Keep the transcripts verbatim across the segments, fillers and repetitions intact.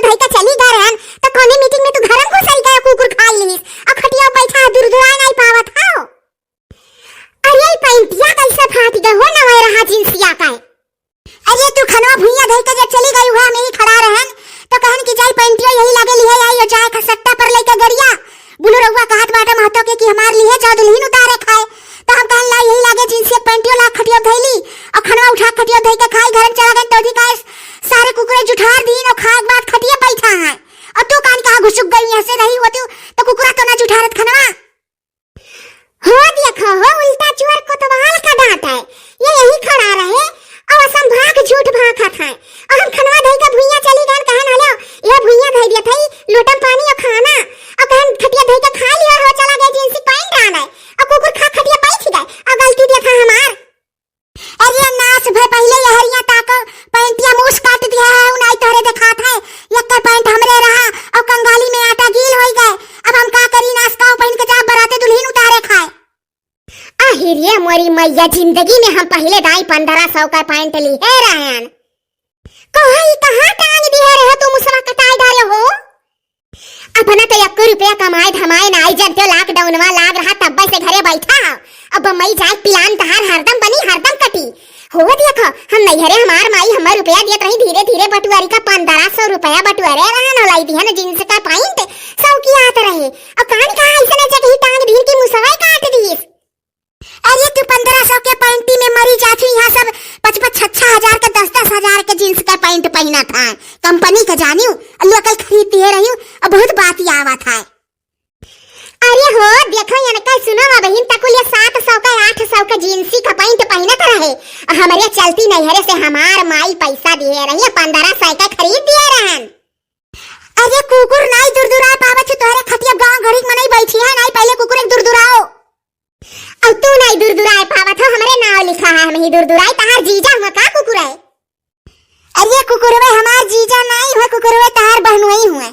धइके चली गए रहन, त कौने मीटिंग में तू घरन घुसई गए, कुकुर खाई लिहिस, अउ खटिया बैठा है, दुरदुराए नाई पावत हौ। अरे, ई पैंटिया कैसे फाट गए हो, नवै रहा जींसिया का है। अरे, तू खनवा भुइयां धइके जब चली गई हुआ, हम यही खड़ा रहन, तो कहन कि जाई पैंटिया यही लागे लिहे आई, और जाए खसट्टा पर लइके गरिया। बुलुरउआ कहत बाटे महतो के कि हमार लिहे जाओ दुलहिन उतारे खाए। तो हम कहन लाई यही लागे जींसिया पैंटियो ला खटिया धइली, और खनवा उठा खटिया धइके खाई, घरन चला गए, तो जी का सारे कुकुरे जुठार दीन, और खाए के बाद खटिया बैठा है। और तू कान कहाँ घुसुक गई, यहाँ से रही होती तो कुकुरा तो ना जुठारत खनवा। हो देखो हो, उल्टा चोर कोतवाल का डांट है। ये यही खड़ा रहे और असंभाग झूठ भाखत है। और हम खनवा धई का भुइयां चली गए, कहन हलो, ये भुइयां धई दिया था, लोटम पानी और खाना, और कहन खटिया धई का खा लिया हो, चला गए जींस पैंट आने, और कुकुर खा खटिया बैठ गए, और गलती दिया था हमार। अरे नास भय, पहिले यहरिया ताको, पैंटिया मूस काट दिया है, उ नाई तोहरे देखात है, यक्कर पैंट हमरे रहा, और कंगाली में आटा गील होई गए। अब हम का करी, नास का पहिन के जा बराते दुलहिन उतारे खाए। आहिरे मोरी मैया, जिंदगी में हम पहिले दाई पन्द्रह सौ का पैंट लिहे रहन। कहाँ ई कहाँ टांग दिहे रहे तू, मुसवा कटाई डारे हो? अपना तो एको रुपया कमाए धमाए नाई, जब तो लॉकडाउनवा लाग रहा तब्बे से घरे बैठा हो। अब बम्बई जाए प्लान तहार हरदम बनी, हरदम कटी। हो देखो, हम नैहरे हमार माई हमर रुपया दियत रही, धीरे धीरे बटुअरी का पन्द्रह सौ रुपया बटुअरे रहन, होलाई दिहन जींस का पैंट, सौ की आत रहे। अब कान कहाँ ऐसने जगही टांग दिहिन कि मुसवा काट दिस। अरे तू पन्द्रह सौ के पैंटी में मरी जाथू, यहाँ सब पच पच छह छह हजार के, दस दस हजार के जींस के पैंट पहिनत है, कंपनी के जानियो, लोकल खरीद दिहे रहियो, और बहुत बाती आवत है। अरे हो देखो इनका सुनो, अबहिन तक ये सात सौ का आठ सौ का जींसी का पैंट पहिनत रहे, और हमरे चलती नैहरे से हमार माई पैसा दिहे रही, पन्द्रह सौ का खरीद दिहे रहन। अरे कुकुर नाई दुरदुराए पावत हो, तोहरे खटिया गांव घड़ी के मनई बैठी है, नाई पहिले कुकुर एक दुरदुराओ। अब तू नाई दुरदुराए पावत हो, हमरे नाव लिखा है, हम ही दुरदुराए, तहार जीजा हुआ का कुकुर है? अरे कुकुरवे हमार जीजा नाई हुए, कुकुरवे तहार बहनोई हुए।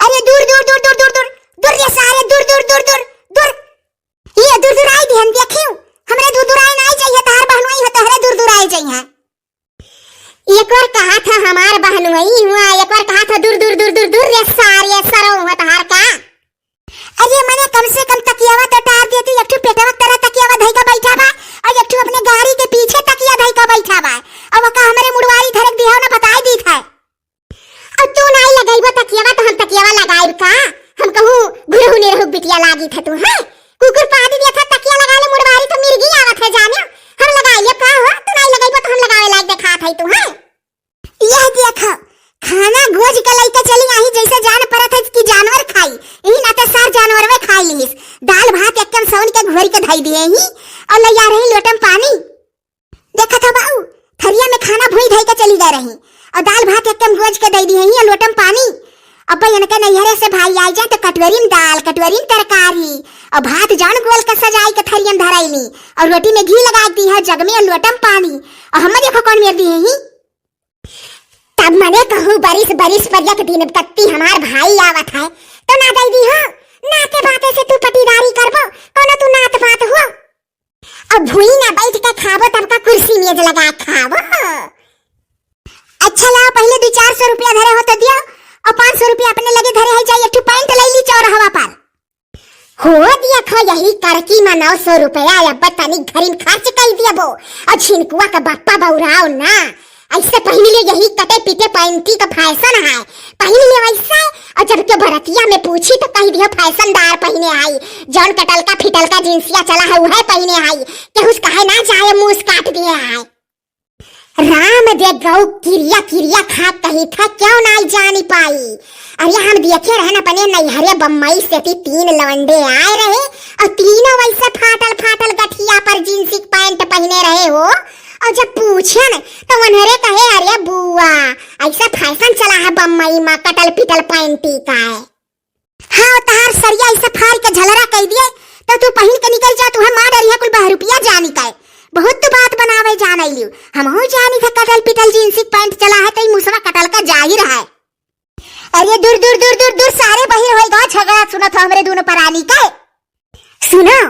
अरे दूर दूर दूर दूर दूर दूर दूर, ये सारे दूर दूर दूर दूर दूर। ये दुरदुराई दिहन, देखियो, हमरे दुरदुराए नाई चाहिए, तहार बहनोई है, तहरे दुरदुराए चाहिए। एक बार कहा था हमार बहनोई हुआ, एक बार कहा था दूर दूर दूर दूर दूर, रे सारे सरो हुआ तहार का। अरे मने कम से कम तकियावा तो टार देती, एक ठो पेटवा के तरह तकियावा धई का बैठा बा, और एक ठो अपने गाड़ी के पीछे तकिया धई का बैठा बा, और वका हमरे मुड़वारी धरक दिया ना बताई दी था। और तू नाई लगाइबो तकियावा तो हम तकियावा लगाइब का? हम कहूँ घुरहु निरहु बिटिया लागी था तू, हैं? कुकुर पाद दिया था तकिया लगा ले मुड़वारी तो मिर्गी आवत है जाने, हम लगाई ले का हो? तू नाई लगाइबो तो हम लगावे लायक देखा था तू, हैं? यह देखो, खाना गोज के लइके चली आई, जैसे जान परत है कि जानवर खाई, यही नाते सार जानवर में खाई लिहिस। दाल भात एकदम सौन के घोरी के धई दिए ही, और लइया रही लोटम पानी। देखत हो बाऊ, थरिया में खाना भुई धई के चली गए रही, और दाल भात एकदम गोज के दई दिए ही, और लोटम पानी। अब इनके नैहरे से भाई आई जाए तो कटोरी में दाल, कटोरी में तरकारी, और भात जान गोल के सजाई के थरिया में धराई ली, और रोटी में घी लगा दी है जग में, और लोटम पानी, और हम देखो कौन मेर दिए ही। तब मने कहूँ बरिस बरिस पर एक दिन कत्ती हमार भाई आवत है, तो ना दई दी हो, नाते बाते से तू पटीदारी करबो, कोनो तू नात बात हो। अब भुई ना बैठ के खाबो, तब का कुर्सी मेज लगा खाबो। अच्छा लाओ, पहिले दू चार सौ रुपया धरे हो तो दियो, और पाँच सौ रुपया अपने लगे धरे है, जाई एक ठो पैंट ले ली चौराहवा पर। हो देखो, यही करकी में नौ सौ रुपया अब तनी घरी में खर्च कर दियबो। और झिनकुआ का बप्पा बौराओ ना, ऐसे पहन ले यही कटे पीटे पैंटी का फैशन है, पहन ले वैसे। और जब के बरतिया में पूछी तो कह दियो फैशनदार पहने आई, जौन कटल का फिटल का जींसिया चला है वह पहने आई, केहू से कहे ना जाए मुंह से काट दिए है। राम दे गौ किरिया किरिया खा कही था, क्यों नाई जानी पाई। अरे हम देखे रहन अपने नैहरे बम्बई से ती तीन लवंडे आए रहे और तीनों वैसे फाटल फाटल गठिया पर जींसी पैंट पहने रहे हो। और जब पूछन तो उन्हरे कहे, "अरे बुआ, ऐसा फैशन चला है बम्बई में कटल पिटल पैंटी का है।" हाँ, तहार सरिया ऐसे फाड़ के झलरा कह दिए, तो तू पहिन के निकल जा, तुहे मार डरिया कुल बहरुपिया जानी का है। बहुत तू बात बनावे जान लियो। हमहू जानी था कटल पिटल जींसी पैंट चला है, तो ई मुसवा कटल का जाहिर है। अरे दूर दूर दूर दूर दूर, सारे बहिर होई गा झगड़ा सुनत हो हमरे दोनों परानी के। सुनो,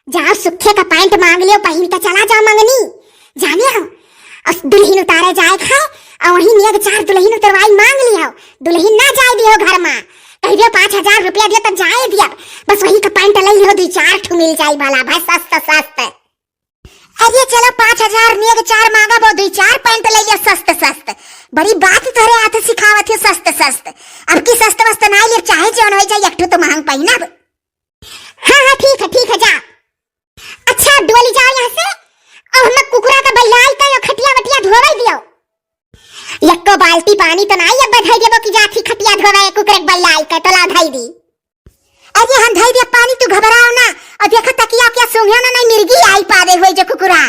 जाओ सुखे का पैंट मांग लियो, पहिन के चला जाओ मंगनी। जाने हो, उस दुल्हन उतारे जाए खाए, और वहीं नेग चार दुल्हन उतरवाई मांग लियो। दुलहिन ना जाए दियो घर मा, कहि दियो पाँच हजार रुपया दियो त जाए दियो, बस वही का पैंट लइ लियो, दुइ चार ठो मिल जाई भला भाई, सस्त सस्त। अरे चलो, पाँच हजार नियग चार मांगा, वो दुइ चार पैंट लइ लियो सस्त सस्त। बड़ी बात तोहरे हाथ सिखावत है सस्त सस्त। अब की सस्त वस्त ना ले, चाहे जौन होइ जाए, एक ठो तो महंग पहिनब। हाँ हाँ, ठीक है, ठीक है, जा। अच्छा डोली, जाओ यहाँ से। अब हमें कुकुरा का बल्लाल का यो खटिया वटिया धोवइ दियो। यक्को बाल्टी पानी तो नाई अब धइ देबो कि जाथी खटिया धोवे कुकुरे के बल्लाल का, तो ला धइ दी। अरे हम धइ दे पानी, तू घबराओ ना। और देखो तकिया क्या सूंघे ना, नहीं मिर्गी आई पावे होई जो कुकुरा।